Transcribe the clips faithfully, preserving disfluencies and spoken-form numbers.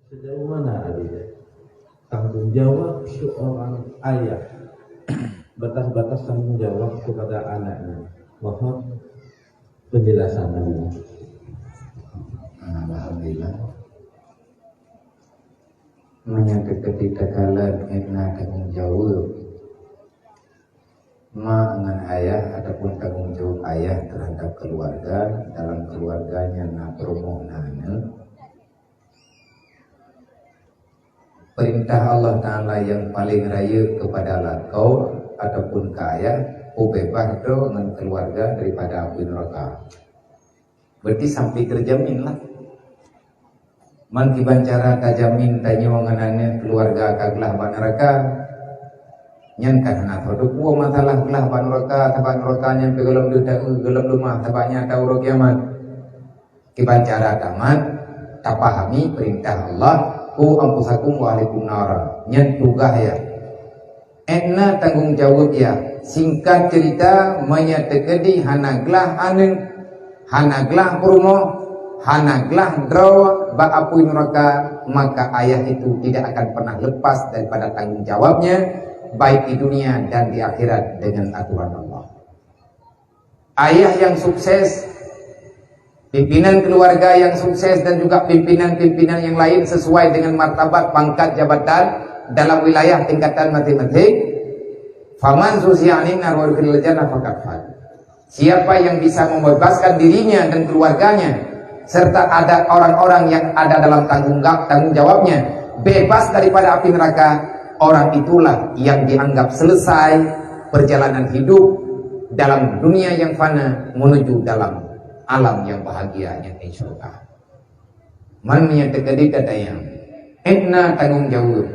Sejauh mana adil tanggung jawab seorang ayah, batas-batas tanggung jawab kepada anaknya? Mohon penjelasan dulu. Alhamdulillah. Meunyoe teukeudi takalon na tanggung jaweueb ma ngon ayah ataupun tanggung jaweueb ayah teuhadab keuluwarga, dalam keuluwarga nyan na peurumoh, na aneuk, peurintah Allah Taala nyang paleng rayeuk keupada lakoe ataupun keu ayah, peubeubaih droe ngon keuluwarga daripada apui neuraka. Berarti sampai terjamin lah. Man kiban cara tajamin tanyoe ngon aneuk keuluwarga ka glah bak neuraka? Nyan ka hana teupeue masalah glah bak neuraka, sabab neuraka nyan pih gohlom deuh taeu, gohlom leumah, sabab nyan ata uroe kiamat. Kiban cara tamat, tapahami peurintah Allah, "Qu anfusakum wa ahlikum nara." Nyan tugaih ayah. Ék na tanggung jaweueb ayah. Singkat cerita, meunyoe teukeudi hana glah aneuk, hana glah peurumoh, hana glah droe bak apui neuraka, maka ayah itu tidak akan pernah lepas daripada tanggung jawabnya, baik di dunia dan di akhirat, dengan aturan Allah. Ayah yang sukses, pimpinan keluarga yang sukses, dan juga pimpinan-pimpinan yang lain sesuai dengan martabat, pangkat, jabatan dalam wilayah tingkatan masing-masing. "Faman zuhziha 'anin nar wa udkhilal jannah faqad faz." Siapa yang bisa membebaskan dirinya dan keluarganya, serta ada orang-orang yang ada dalam tanggung ga-, tanggung jawabnya, bebas daripada api neraka, orang itulah yang dianggap selesai perjalanan hidup dalam dunia yang fana menuju dalam alam yang bahagia, yakni syurga. Man nyang teukeudi tatanyong, ék na tanggung jaweueb.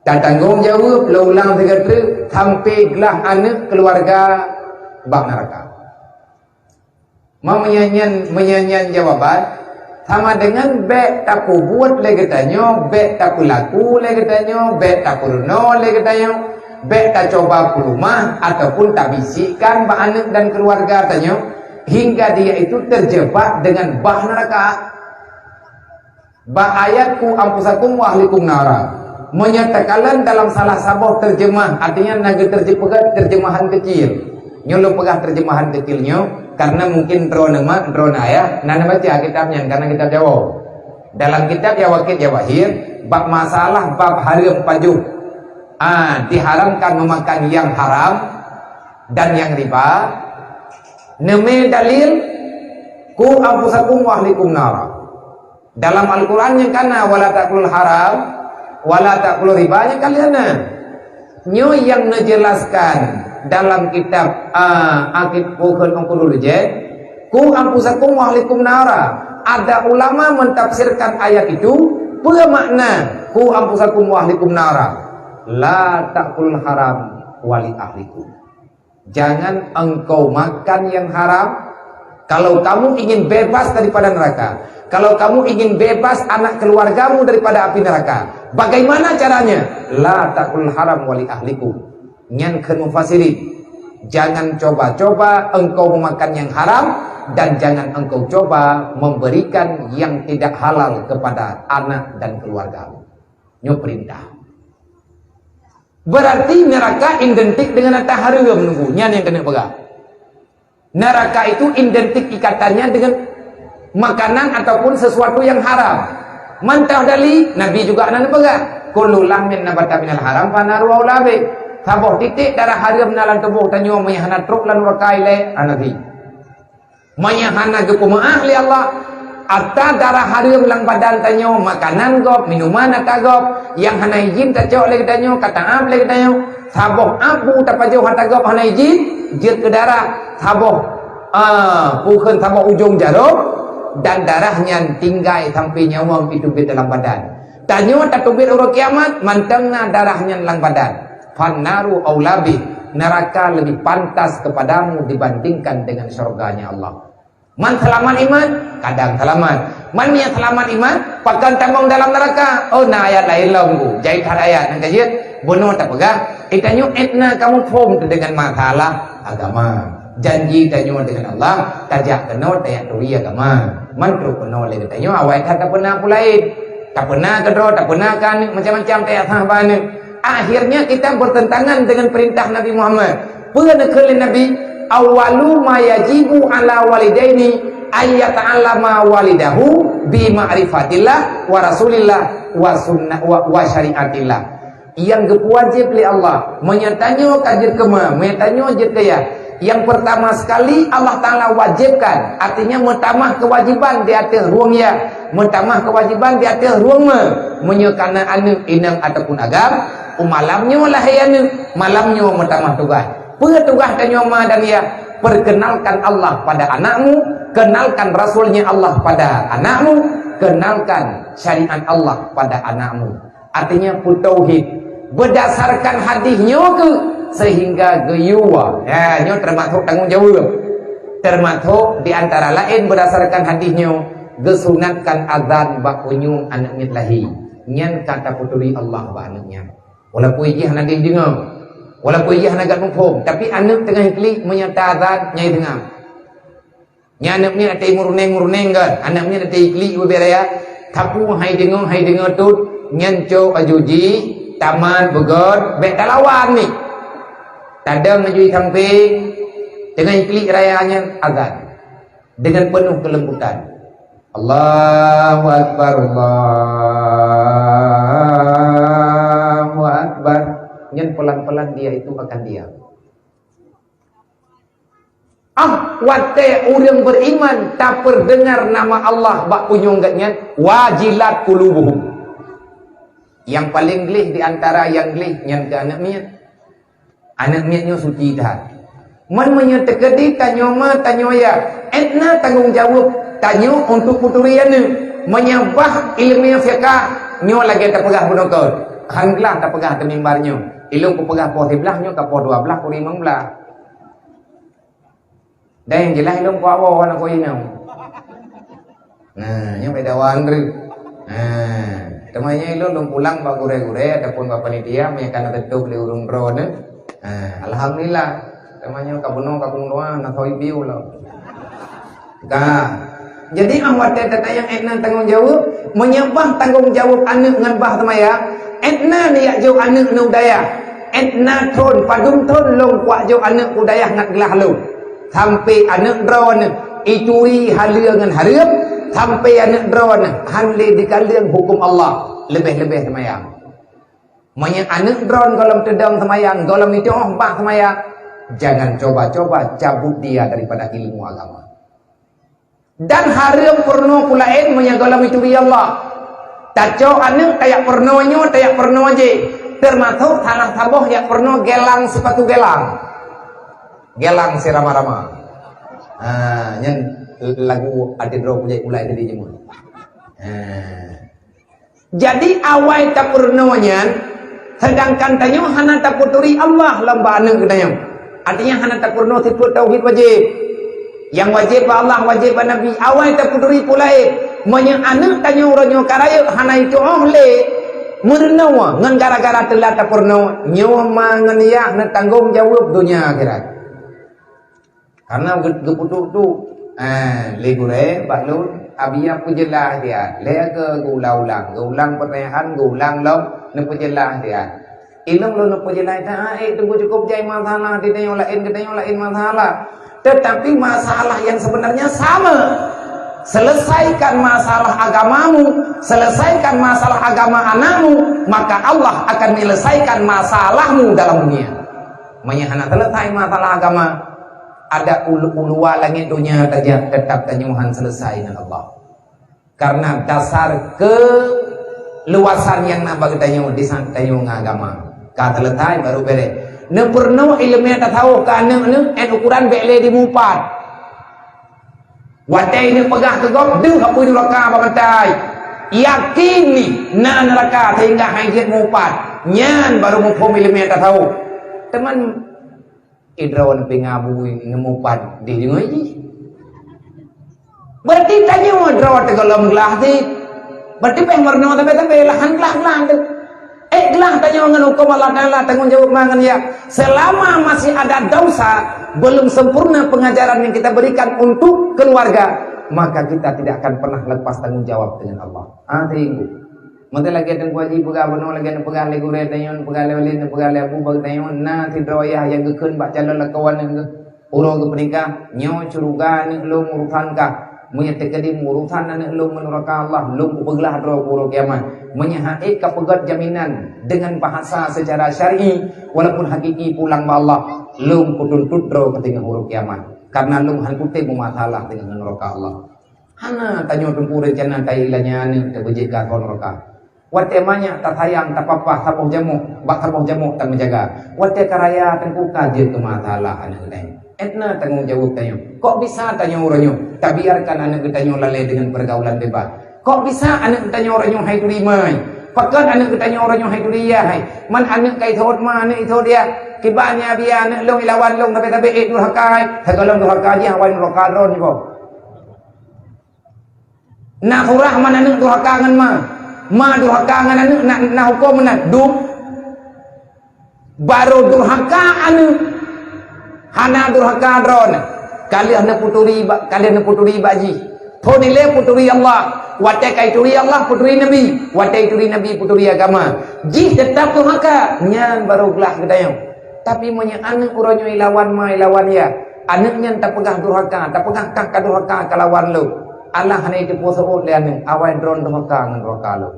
Tatanggong jaweueb lôn ulang sigoe treuk, sampai glah aneuk keluarga bak neuraka. Ma meunyan, meunyan jawaban, sama dengan bék tapeubuet lé geutanyoe, bék tapeulaku lé geutanyoe, bék tapeurunoe lé geutanyoe, bék tacoba peuleumah ataupun tabisikkan bak aneuk dan keluarga tanyoe, hingga dia itu terjebak dengan bah neuraka. Bak ayat "Qu anfusakum wa ahlikum nara", meunyoe takalon dalam salah saboh terjemah, artinya na geuterjemah terjemahan kecil. Nyoe lôn peugah terjemahan kecil nyoe, karena mungkin droeneuh mak, droeneuh ayah, na neubaca kitab nyan, karena kitab Jawoe. Dalam kitab Yawaqit Jawahir, bak masalah bab hareuem pajoh, ah, diharamkan memakan yang haram dan yang riba, neumé dalil, "Qu anfusakum wa ahlikum nara." Dalam Al-Quran nyang kana, "Wala ta'kulul haram, wala ta'kulur riba," nyang ka lheueh na. Nyoe nyang neujelaskan dalam kitab, ah, Aqid Bukheun Ungkulul Ujen, "Qu anfusakum wa ahlikum nara." Ada ulama mentafsirkan ayat itu, peue makna, "Qu anfusakum wa ahlikum nara"? La ta'kulul haram wa li ahlikum. Jangan engkau makan yang haram. Kalau kamu ingin bebas daripada neraka, kalau kamu ingin bebas anak keluargamu daripada api neraka, bagaimana caranya? La ta'kul haram wa li ahlikum. Nyan kheun mufassirin, jangan coba-coba engkau memakan yang haram dan jangan engkau coba memberikan yang tidak halal kepada anak dan keluargamu. Nyoe perintah. Berarti neraka identik dengan ata hareuem nunggu. Nyan nyang keuneuk peugah. Neraka itu identik ikatannya dengan makanan ataupun sesuatu yang haram. Mantong dali, Nabi juga na neupeugah, "Kullu lahmin nabata minal haram fa naru aula bih." Saboh titek darah hareuem na lam tuboh tanyoe meunyo hana trok lam neraka ilée, hana sih. Meunyo hana geupeumeuáh lé Allah, ata darah hareuem lam badan tanyoe, makanan gob, minuman ata gob, nyang hana izin tacok lé geutanyoe, ka taáb lé geutanyoe, saboh abu tapajoh ata gob hana izin, jeuet keu darah, saboh, ah, peue kheun saboh ujong jaroe, dan darah nyan tinggai sampai nyawöng jiteubiet dalam badan. Tanyoe tateubiet uroe kiamat, mantong na darah nyan lam badan. Fannaru aula bih, neraka lebih pantas kepadamu dibandingkan dengan syurganya Allah. Man seulamat iman, kadang seulamat. Man nyang seulamat iman, pakon tamong dalam neraka. Oh, na ayat laén lom ku. Jai that ayat nyang ka jeuet, bunoe tapeugah, geutanyoe ék na kamoe phom teuh dengan masalah agama. Janji tanyoe dengan Allah, tajak keunoe tajak turi agama. Man trok keunoe lé geutanyoe, awai that tapeuna peue laén. Tapeuna keudroe, tapeuna keu aneuk, macam-macam tajak sah bak aneuk. Akhirnya kita bertentangan dengan perintah Nabi Muhammad. Peue neukheun lé Nabi, "Awwalu ma yajibu ala walidaini ayyata'allama walidahu bi ma'rifatillah wa rasulillah wa sunnah wa, wa syariatillah." Nyang geupeuwajéb lé Allah, meunyoe tanyoe ka jeuet keu ma, meunyoe tanyoe jeuet keu yah, nyang peurtama sekali Allah Taala wajébkan, artinya meutamah keuwajéban di ateueh rueng yah, meutamah keuwajéban di ateueh rueng ma. Meunyoe kana aneuk inong ataupun agam, u malam nyoe lahé aneuk, malam nyoe meutamah tugaih. Peue tugaih tanyoe ma dan yah? Perkenalkan Allah pada anakmu, kenalkan Rasul-Nya Allah pada anakmu, kenalkan syariat Allah pada anakmu. Artinya peutauhid. Berdasarkan hadis nyoe keuh sehingga geuyue. Ya, nyoe termasuk tanggung jawab. Termasuk di antara lain berdasarkan hadis nyoe, geusunatkan azan bak unyueng aneuk miet lahé. Nyan ka tapeuturi Allah bak aneuk nyan. Walaupun jih hana jih deungoe, walaupun jih hana geuet muphom, tapi aneuk teungoh klik meunyoe ta azan nyai deungoe. Nyan aneuk miet até muruneng-muruneng kan, aneuk miet até klik bubé raya, tapi hai deungoe, hai deungoe tut, nyan cok aju jih, tamat beugöt, bèk talawan ni. Tadong aju jih sampéng, teungoh klik raya nyan azan dengan penuh kelembutan. Allahu Akbar, Allahu Akbar. Nyan pelan-pelan dia itu akan diam. Ah, watèe ureueng beriman tapeudeungar nama Allah bak punyueng geuh nyan, wajilat qulubuhum. Nyang paleng gleh di antara nyang gleh nyan keu aneuk miet. Aneuk miet nyoe suci that. Man meunyoe teukeudi tanyoe ma, tanyoe yah, 'et na tanggong jaweueb tanyoe untuk peuturi aneuk. Meunyoe bah ileumèe fiqah, nyoe lagèe tapeugah bunoe kon. Han glah tapeugah di mimbar nyoe. Ilôn kupeugah poh siblaih, nyoe ka poh dua blaih kureueng limong blaih. Dan nyang jeulaih lôn kuat woe aneuk kuyue nyoe. Nah, nyoe beda wan reuh. Nah, teuma nyoe lôn, lôn pulang bak gurèe-gurèe ataupun bak panitia, meunyo ka na teutoh lé ureueng droeneuh. Nah, alhamdulillah. Teuma nyoe ka bunoe ka kung doa, na koi biu lom. Ka. Jadi, ah, watèe tatanyong 'et na tanggong jaweueb, meunyo bah tanggong jaweueb aneuk ngon bah seumayang, 'et na neujak jok aneuk neu dayah. 'Et na thon, padum thon lôn kuak jok aneuk u dayah ngat glah lôn. Sampai aneuk droeneuh ituri haleue ngon hareuem, sampai aneuk droeneuh han lé dikaleueng huköm Allah, leubeh-leubeh seumayang. Meunyo aneuk droeneuh gohlom teudong seumayang, gohlom itu'oh bah seumayang, jangan coba-coba cabut dia daripada ilmu agama. Dan hareuem peurunoe peue laén meunyo gohlom ituri Allah. Tacok aneuk tajak peurunoe nyoe, tajak peurunoe jéh. Teumasok salah saboh jak peurunoe gelang sipatu gelang. Gelang sirama-rama. Ha, nyan lagu até droe kujak ulai tadi jeumeuh. Ha. Jadi awai tapeurunoe nyan, seudangkan tanyoe hana tapeuturi Allah lom bak aneuk geutanyoe. Artinya hana tapeurunoe sifeuet tauhid wajéb. Nyang wajéb bak Allah, wajéb bak Nabi, awai tapeuturi peue laén. Meunyoe aneuk tanyoe uroe nyoe ka rayeuk hana itu'oh lé, meurunoe ngon gara-gara teulat tapeurunoe, nyoe ma ngon yah neutanggong jaweueb donya akhirat. Karena geu-, geupeuduek-duek, eh, lé gurèe bak lôn, Abi Yah peujeulaih dia, lé keu geuulang-ulang, geuulang peutanyaan, geuulang lom, neupeujeulaih dia. Inong lôn neupeujeulaih that, eh, teungku cukôp jai masalah, di tanyoe laén, di tanyoe laén masalah. Tetapi masalah yang sebenarnya sama. Selesaikan masalah agamamu, selesaikan masalah agama anakmu, maka Allah akan menyelesaikan masalahmu dalam dunia. Meunyo hana selesai masalah agama, ada ulu-, uluwa langét donya tajak, teutap tanyoe han selesai ngon Allah. Karena dasar keuluwasan nyang na bak geutanyoe di saat tanyoe ngon agama. Ka selesai baru béreh. Neupeurunoe ileumèe tasawuf keu aneuk-aneuk, 'et ukuran bèk lé dimupat. Watèe ineuk peugah keu gob, deuh apui duraka bak mata. Yakin ni na neuraka sehingga han jeuet mupat. Nyan baru muphom ileumèe tasawuf. Teuma idroe pih ngabu neumupat di deungon jih. Berarti tanyoe droe teugohlom glah cit. Berarti pih meurunoe sabe-sabe lahan glah-glah tu. Eh, glah tanyoe ngon huköm Allah Taala, tanggong jaweueb ma ngon yah. Selama masih ada dosa, belum sempurna pengajaran yang kita berikan untuk keluarga, maka kita tidak akan pernah lepas tanggung jawab dengan Allah. Ah, teungku. Maka lagée Teungku Haji peugah bunoe, lagée neupeugah lé gurée tanyoe, neupeugah lé wali, neupeugah lé Abu Bakar tanyoe, na sidroe yah nyang geukheun bak calon lakoe aneuk geuh. Uroe geupeunikah, nyoe curuga aneuk lôn urusan kah. Meunyoe teukeudi urusan aneuk lôn ngon nuraka Allah, lôn kupeuglah droe keu uroe kiamat. Meunyoe hase kapeugét jaminan dengan bahasa secara syar'i, walaupun hakiki pulang bak Allah, lôn kutuntut droe keu teungoh uroe kiamat. Karena lôn han kutem meumasalah teungoh ngon nuraka Allah. Hana tanyoe teumpu reuncana tailanya aneuk teubeujeuet keu nuraka. Watée manyak tasayang, tapapah saboh jamok, bak saboh jamok tameujaga. Watée karaya teungku ka jeuet keu masalah aneuk geutanyoe. Etna tanggong jaweueb tanyoe. Kok bisa tanyoe uroe nyoe tabiarkan aneuk geutanyoe lalée deungon peurgaulan bebas? Kok bisa aneuk geutanyoe uroe nyoe hai turi mai? Pakon aneuk geutanyoe uroe nyoe hai turi yah hai? Man aneuk ka ithot ma, aneuk ithot yah. Kiban ya biya aneuk lôn ilawan lôn sabe-sabe ék durhaka hai. Sagoe lôn durhaka jih awai nuraka droe nyoe. Na surah man aneuk durhaka ngon ma. Ma durhaka ngon aneuk na, na huköm meunan. Dum. Barô durhaka aneuk. Hana durhaka droeneuh. Ka lheueh neuputuri bak, ka lheueh neuputuri bak jih. Phon ilée puturi Allah. Watée ka ituri Allah, puturi Nabi. Watée ituri Nabi, puturi agama. Jih teutap durhaka. Nyan barô glah geutanyoe. Tapi meunyoe aneuk uroe nyoe ilawan ma, ilawan yah, aneuk nyan tapeugah durhaka, tapeugah kah ka durhaka kalawan lôn. Allah hana jiteupeue seuôt lé aneuk, awai droeneuh durhaka ngon durhaka lôn.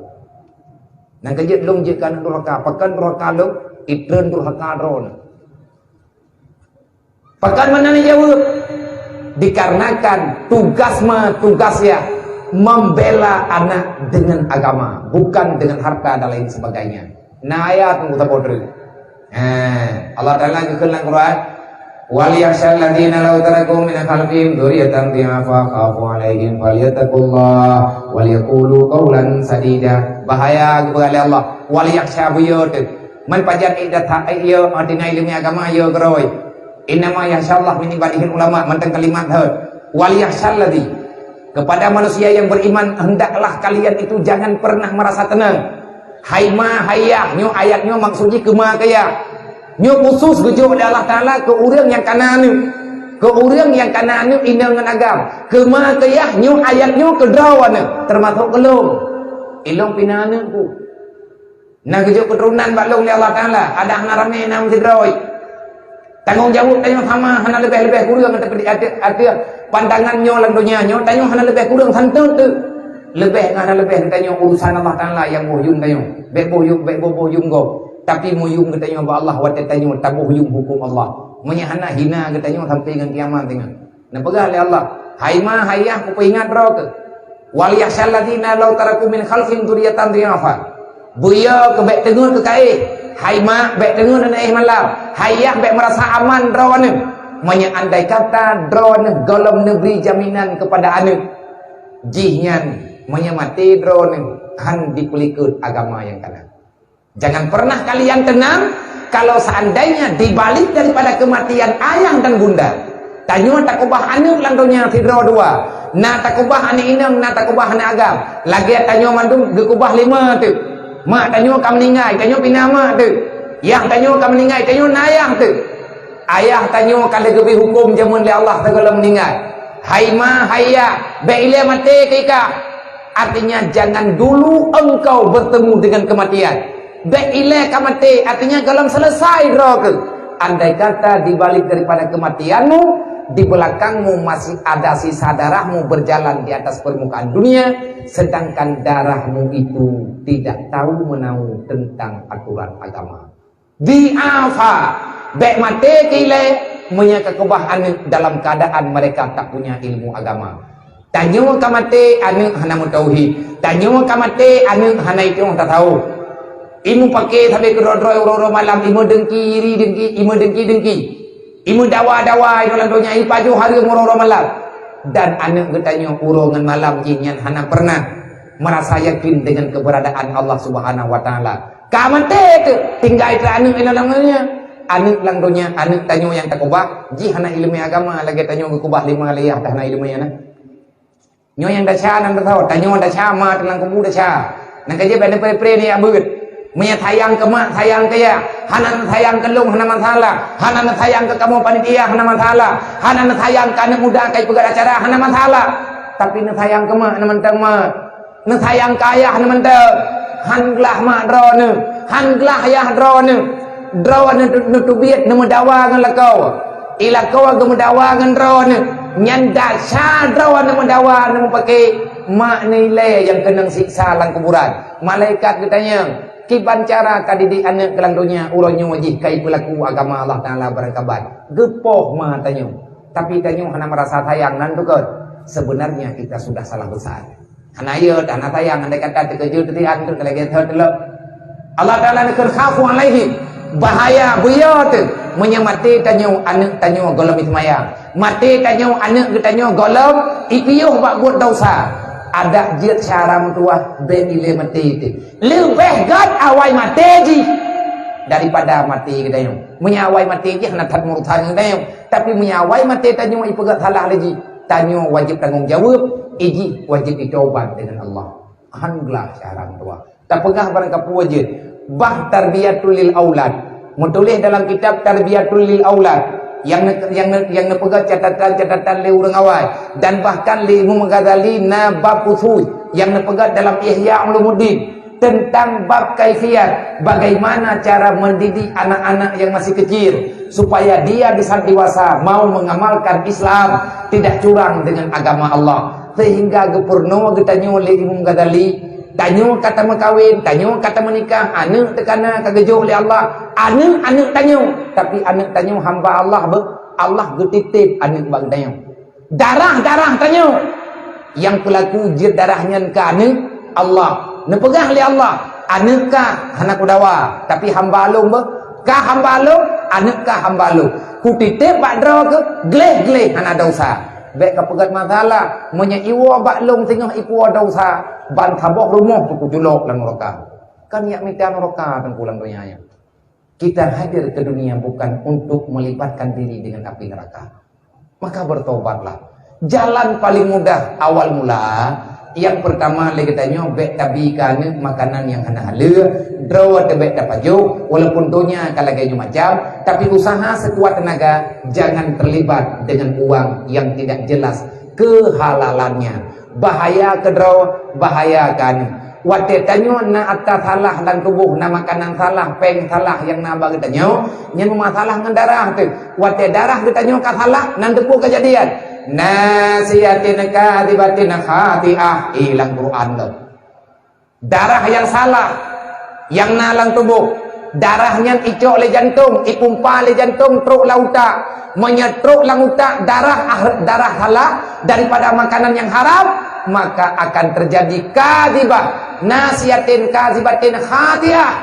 Nyang keujeuet lôn jeuet keu aneuk durhaka, pakon durhaka lôn, itreun durhaka droeneuh. Pakon meunan jaweueb? Dikarenakan tugas ma, tugas yah membela anak dengan agama, bukan dengan harta dan lain sebagainya. Na ayat ngon saboh treuk. Eh, Allah Taala geukheun lam Quran, "Wal yakhsyal ladzina law taraku min khalfihim dzurriyyatan dhi'afa khafu 'alaihim falyattaqullah wal yaqulu qaulan sadida." Bahaya geupeugah lé Allah, "Wal yakhsya," beuyo teuh. Man pajan idata, eh, yo, artinya ilmu agama, yo, geroi. "Innama yakhsyallaha min ibadihil ulama," mantong kalimat thot. "Wal yakhsyal ladzi." Kepada manusia yang beriman, hendaklah kalian itu jangan pernah merasa tenang. Hai ma, hai yah, nyoe ayat nyoe maksud jih keu ma keu yah. Nyoe khusus geujok lé Allah Taala keu ureuëng nyang kana aneuk. Keu ureuëng nyang kana aneuk inong ngon agam. Keu ma keu yah nyoe ayat nyoe keu droeneuh, teumasok keu lôn. Ilôn pih na aneuk ku. Na geujok keuturonan bak lôn lé Allah Taala, adak hana ramé na meusidroe. Tanggong jaweueb tanyoe sama, hana leubeh-leubeh kureueng ateueh, ateueh, ateueh pandangan nyoe lam donya nyoe, tanyoe hana leubeh kureueng santot teuh. Leubeh ngon hana leubeh geutanyoe urusan Allah Taala nyang boh yum tanyoe. Bék boh yum, bék boh, boh yum gob. Tapi meuyum geutanyoe bak Allah watée tanyoe taboh yum huköm Allah. Meunyoe hana hina geutanyoe sampai ngon kiamat teungoh. Neupeugah lé Allah, "Hai ma, hai yah, kupeuingat droe keuh. Wal yakhsyal ladzina law taraku min khalfihim dzurriyyatan dhi'afa." Beuyo keuh bék teungeut keu kaéh. Hai ma, bék teungeut aneuk éh malam. Hai yah, bék meurasa aman droeneuh. Meunyoe andai kata droeneuh gohlom neubri jaminan keupada aneuk, jihnyan meunyoe maté droeneuh han jipeulikot agama nyang kana. Jangan pernah kalian tenang kalau seandainya di balik daripada kematian ayah dan bunda, tanyoe takeubah aneuk lam donya sidroe dua, na takeubah aneuk inong, na takeubah aneuk agam. Lagée tanyoe mandum geukeubah lé ma teuh. Mak tanyoe ka meuninggai, tanyoe pih na mak teuh. Yah tanyoe ka meuninggai, tanyoe na yah teuh. Ayah tanyoe ka lheueh geubri huköm jameun lé Allah sigohlom meuninggai. Hai ma, hai yah, bék ilée maté keu ikah. Artinya, jangan dulu engkau bertemu dengan kematian. Bék ilée ka maté, artinya gohlom selesai droe keuh. Andai kata di balik daripada kematianmu, di belakangmu masih ada sisa darahmu berjalan di atas permukaan dunia, sedangkan darahmu itu tidak tahu menahu tentang aturan agama. Dhi'afa, bék maté keu ilée, meunyoe kakeubah aneuk dalam keuadaan mereka tak punya ilmu agama. Tanyoe ka maté, aneuk hana meutauhid. Tanyoe ka maté, aneuk hana itueng tasawuf. Imeupaké sabe keudroe-droe uroe-uroe malam, imeudengki, iri dengki, imeudengki-dengki. Imeudawa-dawa inoe lam donya, ipajoh hareuem uroe-uroe malam. Dan aneuk geutanyoe uroe ngon malam jih nyan hana pernah merasa yakin dengan keberadaan Allah Subhanahu wa Taala. Ka maté teuh, tinggai teuh aneuk inoe lam donya. Aneuk lam donya, aneuk tanyoe nyang takeubah, jih hana ileumèe agama lagèe tanyoe geukeubah lé ma lé yah, hana ileumèe nyan. Nyoe nyang desya nan teuh, tanyoe desya, ma teuh lam kubu desya. Nyang keujeuet bèk neupreh-preh nibak beuet. Meunyoe sayang keu mak, sayang keu yah, hana sayang keu lôn, hana masalah. Hana sayang keu kamoe panitia, hana masalah. Hana sayang keu aneuk muda ka ipeugöt acara, hana masalah. Tapi neusayang keu mak, hana mantong mak. Neusayang keu ayah, hana mantong. Han glah mak droeneuh, han glah ayah droeneuh. Droeneuh neuteubiet neumeudawa ngon lakoe. I lakoe geumeudawa ngon droeneuh. Nyan dasar droeneuh meudawa neumeupaké mak nilai nyang keunong siksa lam kuburan. Malaikat geutanyong, "Kiban cara ka didik aneuëk keu lam donya uroe nyoe jih ka ipeulaku agama Allah Taala barangkaban?" Geupoh ma tanyoe. Tapi tanyoe hana meurasa sayang nan tukot. Sebenarnya kita sudah salah besar. Hana yot, hana sayang, andai kata teukeujot teudian tu lagée thot lom. Allah Taala neukheun khafu alaihim. Bahaya buya teuh meunyoe maté tanyoe aneuëk tanyoe gohlom iseumayang. Maté tanyoe aneuëk geutanyoe gohlom ipiôh bak buet desya. Adak jeuet syara meutuwah bék ilée maté teuh. Leubeh gét awai maté jih daripada maté geutanyoe. Meunyoe awai maté jih hana that murtad geutanyoe. Tapi meunyoe awai maté tanyoe ipeugét salah lé jih, tanyoe wajéb tanggong jaweueb, i jih wajéb itobat deungon Allah. Han glah syara meutuwah. Tapeugah barang kapeue jeuet, bab tarbiyatul lil aulad. Meutuléh dalam kitab Tarbiyatul lil Aulad nyang ne-, nyang ne-, nyang neupeugah catatan-catatan lé ureuëng awai dan bahkan lé Imam Ghazali na bab khusus nyang neupeugah dalam Ihya Ulumuddin tentang bab kaifiat, bagaimana cara mendidik anak-anak yang masih kecil supaya dia di saat dewasa mau mengamalkan Islam, tidak curang dengan agama Allah. Sehingga geupeurunoe geutanyoe lé Imam Ghazali, tanyoe ka tameukawen, tanyoe ka tameunikah, aneuëk teuka na ka geujok lé Allah, aneuëk-aneuëk tanyoe, tapi aneuëk tanyoe hamba Allah be, Allah geutitip aneuëk bak geutanyoe. Darah-darah tanyoe nyang peulaku jeuet darah nyan keu aneuëk Allah. Neupeugah lé Allah, "Aneuëk kah hana kudawa, tapi hamba lôn beuh. Kah hamba lôn, aneuëk kah hamba lôn. Kutitip bak droe keuh gleh-gleh hana desya." Bék kapeugét masalah, meunyoe iwoe bak lôn singoh ipuwoe desya, ban saboh rumoh kujulok lam nuraka. Kan jak mita nuraka teungku lam donya nyan. Kita hadir ke dunia bukan untuk melibatkan diri dengan api neraka. Maka bertobatlah. Jalan paling mudah awal mula, yang pertama lé geutanyoe bék tabi keu aneuëk makanan nyang hana haleue, droe teuh bék tapajoh, walaupun donya ka lagée nyoe macam, tapi usaha sekuat tenaga jangan terlibat dengan uang yang tidak jelas kehalalannya. Bahaya keu droe, bahaya keu aneuëk. Watée tanyoe na atra salah lam tuboh, na makanan salah, péng salah nyang na bak geutanyoe, nyan meumasalah ngon darah teuh. Watée darah geutanyoe ka salah, nan teupeu keujadian. Nasiyatin kadhibatin khati'ah, i lam Quran tu. Darah nyang salah nyang na lam tuboh, darah nyan icok lé jantong, ipumpa lé jantong trok lam utak. Meunyoe trok lam utak darah ah-, darah salah daripada makanan nyang haram, maka akan terjadi kadhibah, nasiyatin kadhibatin khati'ah.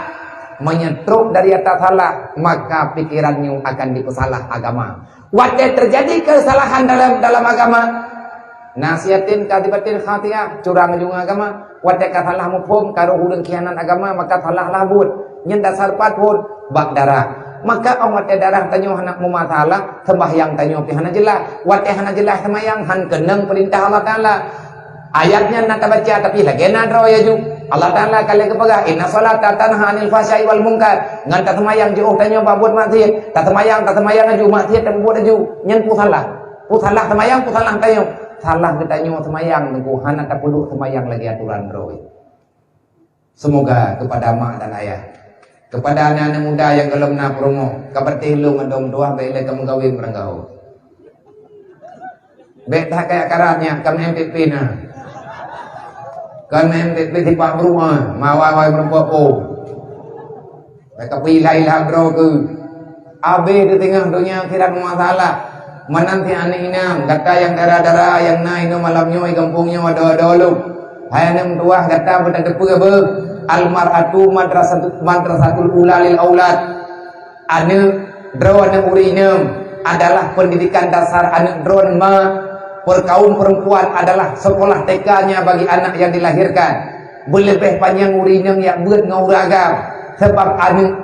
Meunyoe trok dari atra salah, maka pikiran nyoe akan dipeusalah agama. Watée terjadi kesalahan dalam, dalam agama, nasiyatin kadhibatin khati'ah, curang juga agama. Watée ka salah muphom, ka roh ureuëng khianat agama, maka salah lah buet. Nyan dasar pat phon bak darah. Maka 'oh watée darah tanyoe hana meumasalah, sembahyang tanyoe pih hana jeulaih. Watée hana jeulaih sembahyang, han keunong peurintah Allah Taala. Ayat nyan na tabaca, tapi lagée na droe laju. Allah Taala ka lheueh geupeugah, "Inna sholata tanha 'anil fahsya'i wal munkar." Ngon taseumayang jiôh tanyoe bak buet maksiet. Taseumayang, taseumayang laju, maksiet tapeubuet laju. Nyan peue salah? Peue salah seumayang, peue salah tanyoe? Salah geutanyoe seumayang, teungku, hana tapeuduek seumayang lagée atoran droe. Semoga kepada mak dan ayah, kepada aneuk-aneuk muda nyang gohlom na peurumoh, ka patéh lôn ngon dong tuah bék lé ka meugawen meuranggaho. Bék that kaya karat nyan, ka M P P na. Kon M P P sipak bruek, mawai-wai meurumpok po. Bék ka peuilah-ilah droe keu. Abéh teutingah donya akhirat meumasalah. Meunan si aneuk inong, gata nyang dara-dara nyang na inoe malam nyoe di gampông nyoe adoe-adoe lom. Hai aneuk meutuwah, gata beuteupeue beuh, al mar'atu madrasatu, madrasatul ula lil aulad. Aneuk droe, aneuk ureuëng inong adalah pendidikan dasar aneuk droe ma. Perkaum perempuan adalah sekolah T K-nya bagi anak yang dilahirkan. Beuleubeh panyang ureuëng inong jak beuet ngon ureuëng agam, sabab aneuk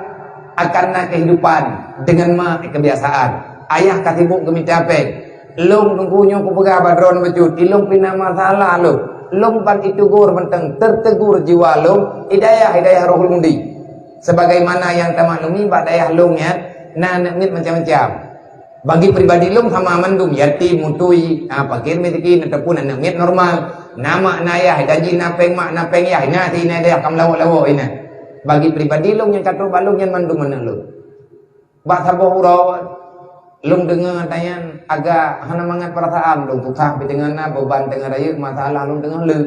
akan na kehidupan dengan ma kebiasaan. Ayah ka sibuk geumita péng. Lôn teungku nyoe kupeugah bak droe bacut, ilôn pih na masalah lôn. Lôn ban itegur mantong, tertegur jiwa lôn, hidayah, hidayah rohul mundi. Sebagaimana nyang tamaklumi bak dayah lôn nyan, na aneuk miet macam-macam. Bagi pribadi lôn sama mandum, yatim, mutui, ha, fakir miskin, ataupun aneuk miet normal. Na mak na yah, janji na péng mak na péng yah, na si na deh kam lawok-lawok ina. Bagi pribadi lôn nyang ka trok bak lôn nyan mandum aneuk lôn. Bak saboh uroe, lôn deungoe tanyan agak hana mangat peurasaan lôn, susah pih teungoh na, beuban teungoh rayeuk, masalah lôn teungoh le.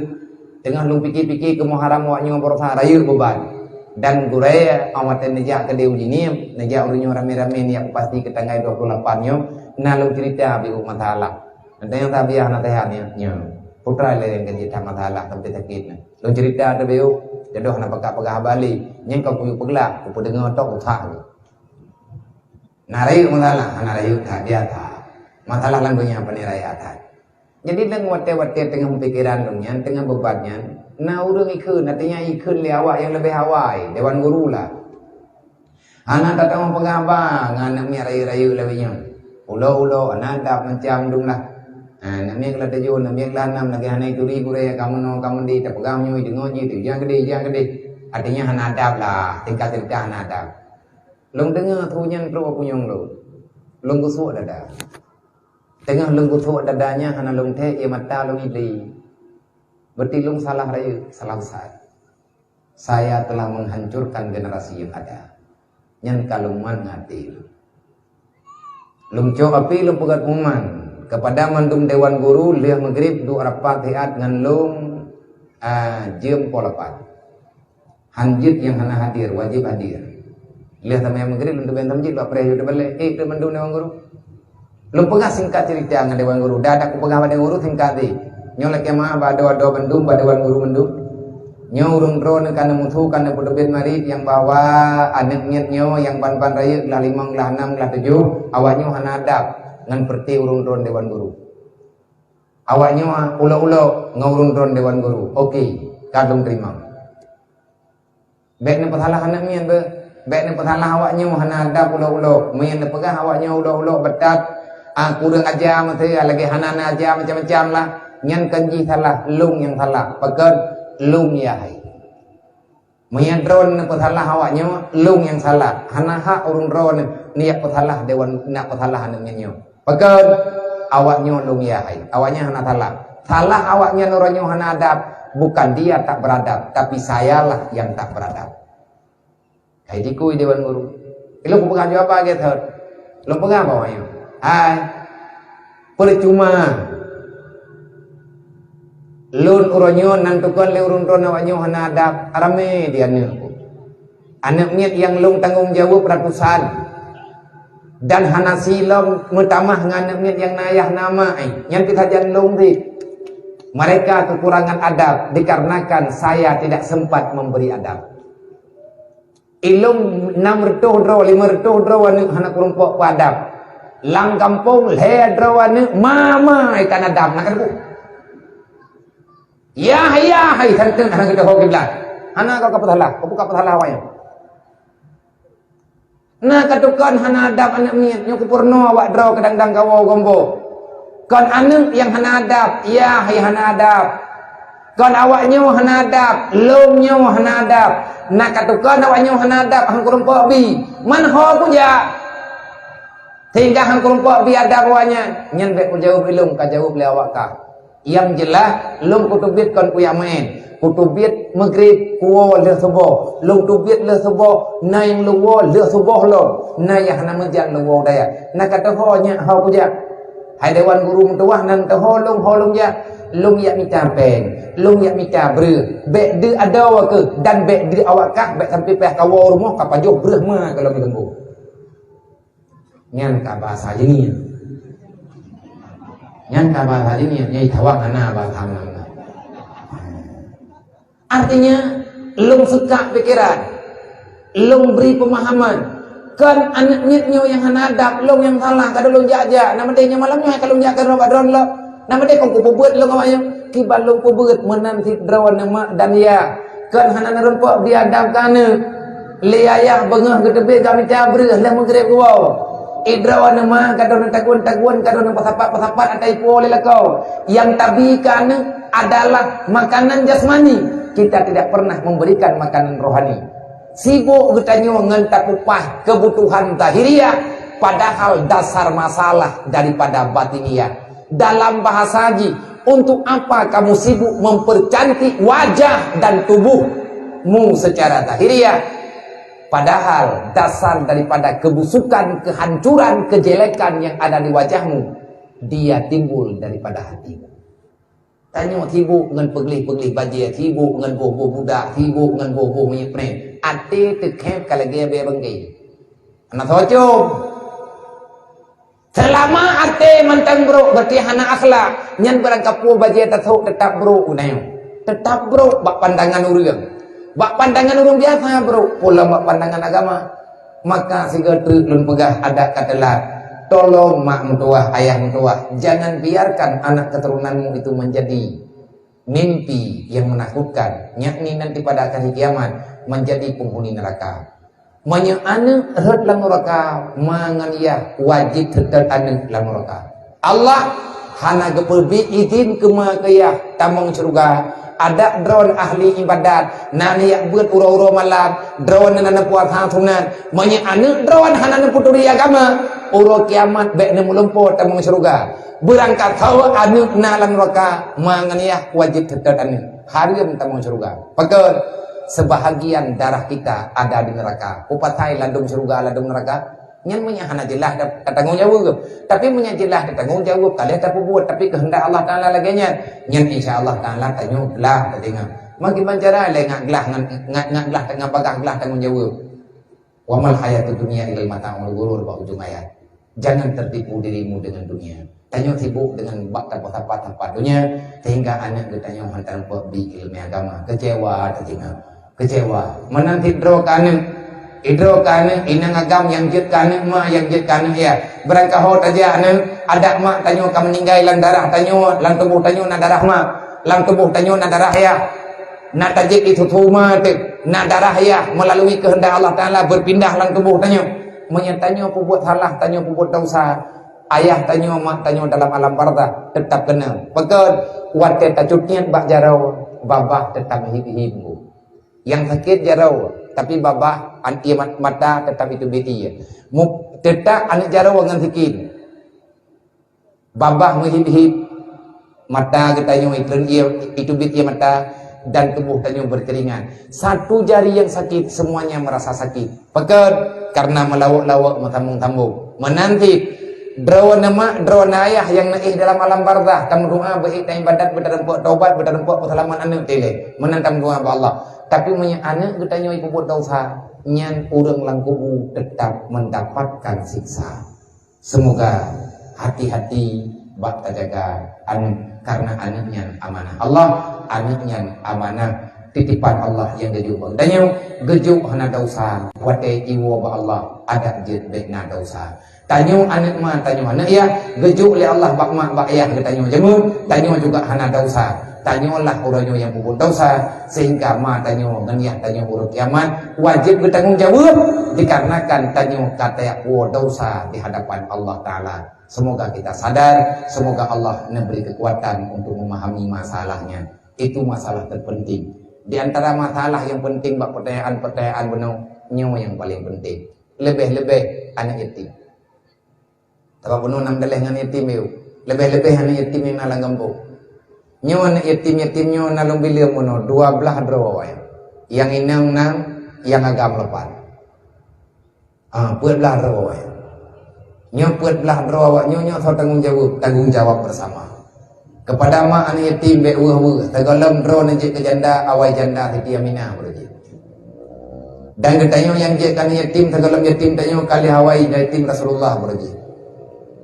Teungoh lôn pike-pike keu muharam awak nyoe beurasa rayeuk beuban. Dan gurée awak watée neujak keudeh uji niem, neujak ureuëng nyoe ramé-ramé neujak pasti keu tanggai dua puluh lapan nyoe, na lôn cerita beu masalah. Teunyata biah na teuhah nyoe, nyoe. Putra lé nyang keu jih that masalah sampai sakét nyoe. Lôn cerita teubieu, jodoh na peugah-peugah bali. Nyang ka kuyue peuglah, kupeudeungoe tok usah. Na rayeuk masalah, hana rayeuk that biasa. Masalah lam donya pane raya that. Jadi lam watée-watée teungoh pikiran lôn nyan, teungoh beubat nyan, na ureuëng ikheun, artinya ikheun lé awak nyang leubeh awai, dewan guru lah. Hana tatamong peugah haba ngon aneuk miet rayeuk-rayeuk lawét nyoe. Ulo-ulo, hana adab macam dum lah. Ha, aneuk miet lah tujoh, aneuk miet lah nam lagée hana ituri gurée, ka meunoe, ka meudeh, tapeugah meunyoe, deungoe jih, tu, ijang keudeh, ijang keudeh. Artinya hana adab lah, tingkat-tingkat hana adab. Lôn deungoe su nyan trok punyueng lôn. Lôn geusuek dada. Teungoh lôn geusuek dada nyan hana lôn thèk, ie mata lôn idé. Berarti lôn salah rayeuk, salah besar. Saya telah menghancurkan generasi yang ada. Nyan ka lôn mat ngon até lôn. Lôn cok api lôn peugét pengumuman kepada mandum dewan guru lheueh maghrib duek rapat siat ngon lôn, ah, jeuem poh lapan. Han jeuet nyang hana hadir, wajéb hadir. Lheueh seumayang maghrib lôn teubiet seumeujid bak preh yue teubalek, ék teuh mandum dewan guru. Lôn peugah singkat cerita ngon dewan guru. Dah, dah kupeugah bak dewan guru singkat deh. Nyoe lakée meu'ah bak adoe-adoe bandum, bak dewan guru bandum. Nyoe ureuëng droeneuh ka neumusu, ka neupeuteubiet marit nyang bahwa aneuk miet nyoe nyang ban-ban rayeuk glah limong, glah nam, glah tujoh, awak nyoe hana adab ngon peureuté ureuëng droeneuh dewan guru. Awak nyoe ulok-ulok ngon ureuëng droeneuh dewan guru. Oke, ka lôn teurimong. Bék neupeusalah aneuk miet beuh. Bék neupeusalah awak nyoe hana adab ulok-ulok. Meunyoe neupeugah awak nyoe ulok-ulok beutat, ah, kureueng aja meuteue, lagée hana na aja macam-macam lah. Nyan kon jih salah, lôn nyang salah. Pakon? Lôn yah hai. Meunyoe droeneuh neupeusalah awak nyoe, lôn nyang salah. Hana hak ureuëng droeneuh neujak peusalah dewan, neujak peusalah aneuk miet nyoe. Pakon? Awak nyoe lôn yah hai. Awak nyan hana salah. Salah awak nyan uroe nyoe hana adab, bukan dia tak beradab, tapi sayalah yang tak beradab. Hai dikui dewan guru. Ilôn kupeugah jawaban lagée thot. Lôn peugah bak awak nyoe. Hai. Peucuma. Lôn uroe nyoe nan tukon lé ureuëng droeneuh awak nyoe hana adab, ramé di aneuk. Aneuk miet nyang lôn tanggong jaweueb ratusan. Dan hana silom meutamah ngon aneuk miet nyang na ayah na ma, eh, nyan pih sajan lôn cit. Mereka kekurangan adab dikarenakan saya tidak sempat memberi adab. Ilôn nam reutôh droe, lima reutôh droe aneuk hana kureumpok peuadab. Lam gampông lhée droe aneuk ma-ma ikan adab, na ka teupeue. Yah, yah, hai santeun hana geudoho kiblat. Hana ka peusalah, ka peusalah awai. Na ka tukon hana adab aneuk miet, nyoe kupeurunoe awak droe keudang-dang kawoe gombo. Kon aneuk nyang hana adab, yah hai hana adab. Kon awak nyoe hana adab, lôn nyoe hana adab. Na ka tukon awak nyoe hana adab, han kureumpok bi. Man ho kujak. Sehingga han kureumpok bi adab awak nyan. Nyan bék kujaweueb ilôn, ka jaweueb lé awak kah. Nyang jeulaih, lôn kuteubiet kon kuyamén. Kuteubiet maghrib kuwoe lheueh suboh. Lôn teubiet lheueh suboh, na nyang lôn woe lheueh suboh lom. Na nyang hana meujan lôn woe dayah. Na ka teuho nyak ho kujak. Hai dewan guru meutuwah nan teuho lôn ho lôn jak. Lôn jak mita péng. Lôn jak mita breueh. Bék deuek adoe keuh dan bék deuek awak kah bék sampai payah kawoe rumoh ka pajoh breueh ma keu lôn leumbô. Nyan ka bahasa jih nyan. Nyan ka bahasa jih nyan, nyai tawak hana bahasa Melayu. Artinya, lôn seukak pikiran, lôn bri peumahaman. Kon aneuk miet nyoe nyang hana adab, lôn nyang salah, ka lôn jak-jak. Nama deh nyoe malam nyoe ka lôn jak keu droe bak droe lom. Nama deh kon kupeubeuet lôn awak nyoe, kiban lôn peubeuet meunan cit droeneuh mak dan yah. Kon hana neureumpok bri adab keu aneuk. Lé ayah beungoh geuteubiet ka mita breueh lheueh meugreb geuwoe. Idroe aneuk ma ka droeneuh tagun-tagun, ka droeneuh peusapat-peusapat ata ipo lé lakoe. Nyang tabi keu aneuk adalah makanan jasmani. Kita tidak pernah memberikan makanan rohani. Sibok geutanyoe ngon tapeupah keubutuhan zahiriah, padahal dasar masalah daripada batiniah. Dalam bahasa jih, untuk apa kamu sibuk mempercantik wajah dan tubuhmu secara zahiriah, padahal dasar daripada kebusukan, kehancuran, kejelekan yang ada di wajahmu, dia timbul daripada hatimu. Tanyoe sibuk ngon peugleh-peugleh bajée, sibuk ngon boh-boh budak, sibuk ngon boh-boh minyeuk preh. Até teukhép ka lagée bée beungéh. Hana soe com. Seulama até mantong brok, berarti hana akhlak, nyan barangkapeue bajée tasôk teutap brok u tanyoe. Teutap brok bak pandangan ureuëng. Bak pandangan ureuëng biasa brok, pula bak pandangan agama. Maka sigoe treuk lôn peugah adak ka teulat. Tolong mak meutuwah, ayah meutuwah, jangan biarkan anak keturunanmu itu menjadi mimpi yang menakutkan, yakni nanti pada hari kiamat menjadi penghuni neraka. Meunyoe aneuëk rhot lam nuraka, ma ngon yah wajéb seutôt aneuëk lam nuraka. Allah hana geupeubiet idhin keu ma keu yah tamong syeuruga. Adak droeneuh ahli iébadat, na neujak beuet uroe-uroe malam, droeneuh na neupuasa sunat. Meunyoe aneuëk droeneuh hana neupeuturi agama, uroe kiamat bék neumeulumpoe tamong syeuruga. Beurangkat sawa aneuëk na lam nuraka, ma ngon yah wajéb seutôt aneuëk. Hareuem tamong syeuruga. Pakon? Sebahagian darah kita ada di neraka. Peue pasai ladôm syeuruga, ladôm neuraka? Nyan meunyoe hana jeulaih ta-, tatanggong jaweueb. Tapi meunyoe jeulaih tatanggong jaweueb, ka lheueh tapeubuet, tapi keuheundak Allah Taala lagée nyan, nyan insya Allah Taala tanyoe glah tadeungoe. Meukiban cara lé ngat glah ngon, ngat, ngat glah, ngat bagah glah tanggong jaweueb. Wa mal hayatud dunya illa mata'ul ghurur, bak ujong ayat. Jangan tertipu dirimu dengan dunia. Tanyoe sibuk dengan bak tampat-tampat dunia, sehingga aneuëk geutanyoe hana tampat bri ileumèe agama. Kecewa tadeungoe. Kecewa. Meunan cit droe keu aneuëk. Idroe keu aneuëk, inong agam nyang jeuet keu aneuëk, ma nyang jeuet keu aneuëk yah. Beurangkaho tajak aneuëk, adak mak tanyoe ka meuninggai, lam darah tanyoe, lam tuboh tanyoe na darah mak, lam tuboh tanyoe na darah yah. Na tajép di susu ma teuk, na darah yah meulalu keuheundak Allah Taala beupindah lam tuboh tanyoe. Meunyoe tanyoe peubuet salah, tanyoe peubuet desya, ayah tanyoe, mak tanyoe dalam alam barzakh teutap keunong. Pakon? Watée tacut niet bak jaroe, babah teutap meuhib-hib. Nyang sakét jaroe, tapi babah, an-, ié mat-, mata teutap iteubiet ié. Mu-, teutap aneuëk jaroe ngon sikin. Babah meuhib-hib, mata geutanyoe itreun ié, iteubiet ié mata, dan tuboh tanyoe beukeuringat. Satu jari yang sakit, semuanya merasa sakit. Pakon? Karena meulawok-lawok, meusambong-sambong. Meunan cit, droeneuh mak, droeneuh ayah nyang na éh dalam alam barzakh, tameudoá beuék taiébadat, beutarumpok taubat, beutarumpok peuseulamat aneuëk tilée. Meunan tameudoá bak Allah. Tapi meunyoe aneuëk geutanyoe ipeubuet desya, nyan ureuëng lam kubu teutap mendapatkan siksa. Semoga hati-hati bak tajaga aneuëk, karena aneuëk nyan amanah Allah, aneuëk nyan amanah titipan Allah nyang geujok bak geutanyoe. Geujok hana desya, watée iwoe bak Allah, adak jeuet bék na desya. Tanyoe aneuëk ma, tanyoe aneuëk yah, geujok lé Allah bak mak bak yah geutanyoe jameun, tanyoe juga hana desya. Tanyoe lah uroe nyoe nyang peubuet desya, sehingga ma tanyoe ngon yah tanyoe uroe kiamat wajéb geutanggong jaweueb, dikarenakan tanyoe ka tawoe desya di hadapan Allah Taala. Semoga kita sadar, semoga Allah neubri keukuatan untuk memahami masalah nyan. Itu masalah terpenting. Di antara masalah nyang penting bak peutanyaan-peutanyaan bunoe, nyoe nyang paleng penting. Leubeh-leubeh aneuëk yatim. Sabab bunoe na meudaléh ngon yatim yôh. Leubeh-leubeh aneuëk yatim nyang na lam gampông. Nyoe aneuëk yatim-yatim nyoe na lôn bileueng bunoe dua blaih droe awaknyan. Nyang inong nam, nyang agam lapan. Ah, peuet blaih droe awaknyan. Nyoe peuet blaih droe awaknyan nyoe, nyoe soe tanggong jaweueb, tanggong jawab bersama. Keupada mak aneuëk yatim bék weueh-weueh, sigohlom droeneuh jeuet keu janda, awai janda Siti Aminah beureuji. Dan geutanyoe nyang jeuet keu aneuëk yatim, sigohlom yatim tanyoe ka lheueh awai yatim Rasulullah beureuji.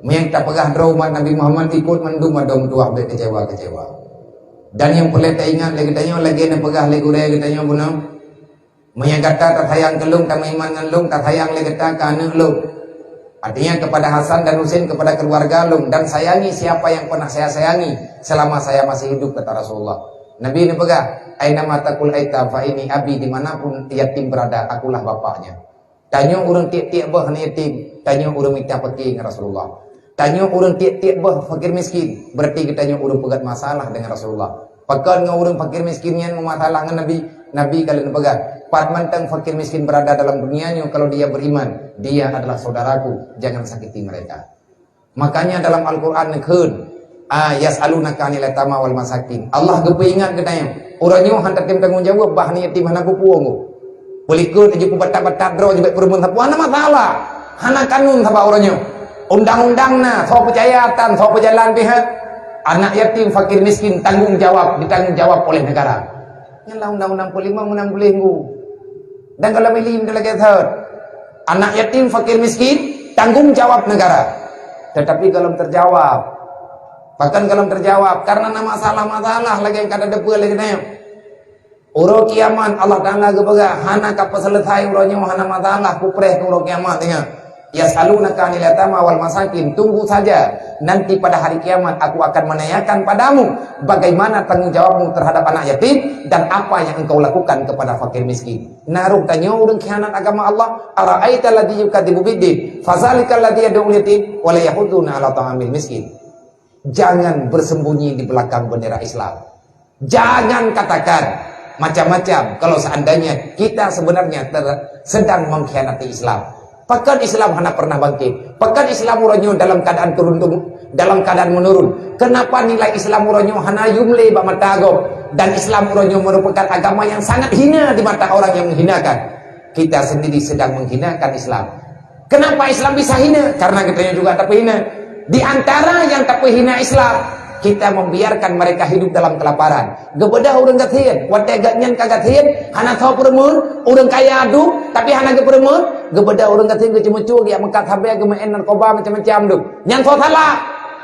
Meunyoe tapeugah droe umat Nabi Muhammad ikot mandum adoe meutuwah bék keucewa-keucewa. Dan nyang peureulée taingat lé geutanyoe lagée neupeugah lé gurée geutanyoe bunoe, Meunyoe gata tasayang keu lôn, tameuiman ngon lôn, tasayang lé gata keu aneuëk lôn. Artinya kepada Hasan dan Husein, kepada keluarga lôn, dan sayangi siapa yang pernah saya sayangi selama saya masih hidup, kata Rasulullah. Nabi neupeugah, "Ainama takul aitam fa ini abi," dimanapun yatim berada, akulah bapaknya. Tanyoe ureuëng tiek-tiek boh aneuk yatim, tanyoe ureuëng mita peuke ngon Rasulullah. Tanyoe ureuëng tiek-tiek boh fakir miskin, berarti geutanyoe ureuëng peugét masalah dengan Rasulullah. Pakon ngon ureuëng fakir miskin nyan meumasalah ngon Nabi? Nabi ka lheueh neupeugah, "Pat mantong fakir miskin berada dalam dunia nyoe, kalau dia beriman, dia adalah saudaraku, jangan sakiti mereka." Makanya dalam Al-Quran neukheun, Ah, yas'alunaka 'anil yatama wal masakin. Allah geupeuingat geutanyoe. Uroe nyoe hana tem tanggong jaweueb bah aneuk yatim hana peue-peue. Peulikot laju peubatat-batat droe jibak peureumeun sapeue, hana masalah. Hana kanun saban uroe nyoe. Undang-undang na, soe peucaya tan, soe peujalan pih. Anak yatim, fakir miskin, tanggung jawab, ditanggung jawab oleh negara. Nyan lah undang-undang peulimong, undang peulimong. Dan kalau milim lagèe thot. Anak yatim, fakir miskin, tanggung jawab negara. Tetapi kalau terjawab, bahkan kalau terjawab, karena na masalah-masalah lagèe nyang ka teudeue lagèe nyan. Uroe kiamat Allah Taala geupeugah, hana ka peuseuleusoe uroe nyoe, hana masalah, kupreh keu uroe kiamat, ingat. Yas'alunaka 'anil yatama wal masakin, tunggu saja, nanti pada hari kiamat aku akan menanyakan padamu bagaimana tanggung jawabmu terhadap anak yatim dan apa yang engkau lakukan kepada fakir miskin. Na roh tanyoe ureueng khianat agama Allah, ara'aital ladzi yukadzibu biddin, fadzalikal ladzi yad'ul yatim wa la yahuddu 'ala ta'amil miskin. Jangan bersembunyi di belakang bendera Islam. Jangan katakan macam-macam kalau seandainya kita sebenarnya ter-, sedang mengkhianati Islam. Pakon Islam hana pernah bangkit? Pakon Islam uroe nyoe dalam keadaan turun tem-, dalam keadaan menurun? Kenapa nilai Islam uroe nyoe hana yum lé bak mata gob? Dan Islam uroe nyoe merupakan agama yang sangat hina di mata orang yang menghinakan. Kita sendiri sedang menghinakan Islam. Kenapa Islam bisa hina? Karena geutanyoe juga tapeuhina. Di antara nyang tapeuhina Islam, kita membiarkan mereka hidup dalam kelaparan. Geubeudôh ureueng gasien, watèe gobnyan ka gasien, hana soe peureumeun, ureueng kaya adu, tapi hana geupeureumeun, geubeudôh ureueng gasien geuceumeucue, geujak meukat sabé, geumeu'en narkoba macam-macam tu. Nyan soe salah?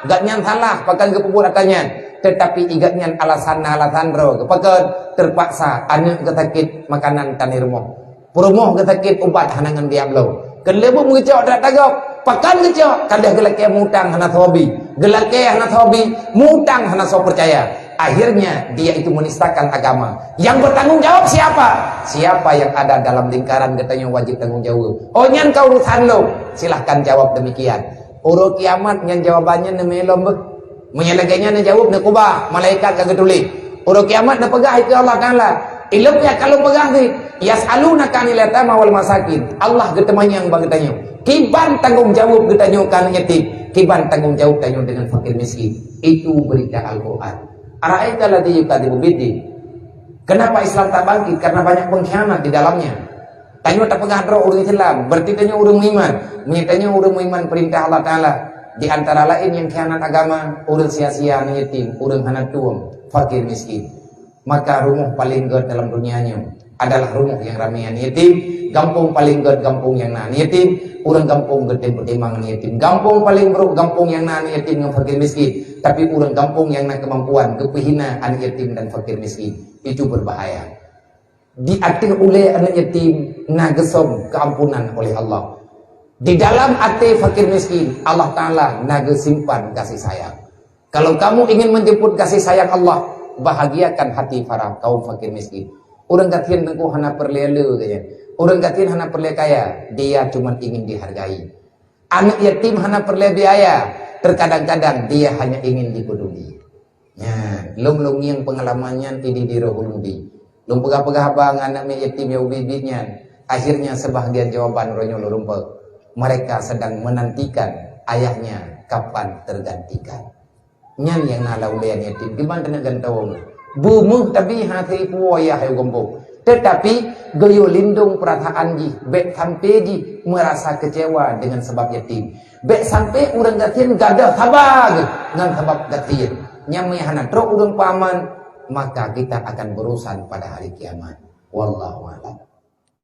Gobnyan salah, pakon geupeubuet atra nyan. Tetapi i gobnyan alasan na alasan droe, pakon terpaksa aneuk geusakét makanan tan i rumoh. Peurumoh geusakét ubat hana ngon biaya bloe. Keuneulheueh meucok that tagok. Pakon geucok? Ka lheueh geulakèe mutang hana soe bi. Geulakèe hana soe bi, mutang hana soe peucaya. Akhirnya, dia itu menistakan agama. Yang bertanggung jawab siapa? Siapa yang ada dalam lingkaran geutanyoe wajib tanggung jawab. Oh, nyan ka urusan lôn. Silahkan jawab demikian. Uroe kiamat nyan jawaban nyan neumé lom beuh. Meunyoe lagèe nyan neujaweueb, neukubah, malaikat ka geutuléh. Uroe kiamat neupeugah keu Allah Taala, ilôn nyang ka lôn peugah cit, "Yas'alunaka 'anil yatama wal masakin." Allah geuteumanyong bak geutanyoe. Kiban tanggong jaweueb geutanyoe keu aneuk yatim, kiban tanggong jaweueb tanyoe deungon fakir miskin. Itu berita Al-Quran. Ara'aital ladzi yukadzibu biddin. Kenapa Islam tak bangkit? Karena banyak pengkhianat di dalamnya. Tanyoe tapeugah droe ureueng Islam, berarti tanyoe ureueng meuiman. Meunyoe tanyoe ureueng meuiman peurintah Allah Taala, di antara laén nyang khianat agama, ureueng sia-sia, aneuk yatim, ureueng hana tueng, fakir miskin. Maka rumoh paleng gèt dalam dunia nyoe adalah rumoh nyang ramé aneuk yatim, gampông paleng gèt gampông nyang na aneuk yatim, ureueng gampông geutem peutimang aneuk yatim. Gampông paleng brôk gampông nyang na aneuk yatim ngon fakir miskin, tapi ureueng gampông nyang na keumampuan geupeuhina aneuk yatim dan fakir miskin. Itu berbahaya. Di ateueh ulèe aneuk yatim na geusöm keuampunan oleh Allah. Di dalam até fakir miskin, Allah Taala na geusimpan gaséh sayang. Kalau kamu ingin menjemput gaséh sayang Allah, bahagiakan hati para kaum fakir miskin. Ureueng gasien teungku hana peureulèe le, katanya. Ureueng gasien hana peureulèe kaya, dia cuma ingin dihargai. Aneuk yatim hana peureulèe biaya, terkadang-kadang dia hanya ingin dipeduli. Nyan, lôn, lôn ngieng peungalaman nyan di, di, di roh ulôn di. Lôn peugah-peugah haba ngon aneuk miet yatim nyang ubit-ubit nyan. Akhirnya, sebahagian jawaban uroe nyoe lôn rumpok. Mereka sedang menantikan ayahnya kapan tergantikan. Nyan nyang na lam ulèe aneuk yatim, kiban taneuk gantông. Beumeuh tabi hase ipuwoe yah ayô gampông. Tetapi, geuyue lindong peurasaan jih, bèk sampai jih merasa kecewa dengan sebab yatim. Bèk sampai ureueng gasien gadoh saba geuh ngon sabab gasien. Nyan meunyo hana trok ureueng peuaman, maka kita akan berurusan pada hari kiamat. Wallahu a'lam.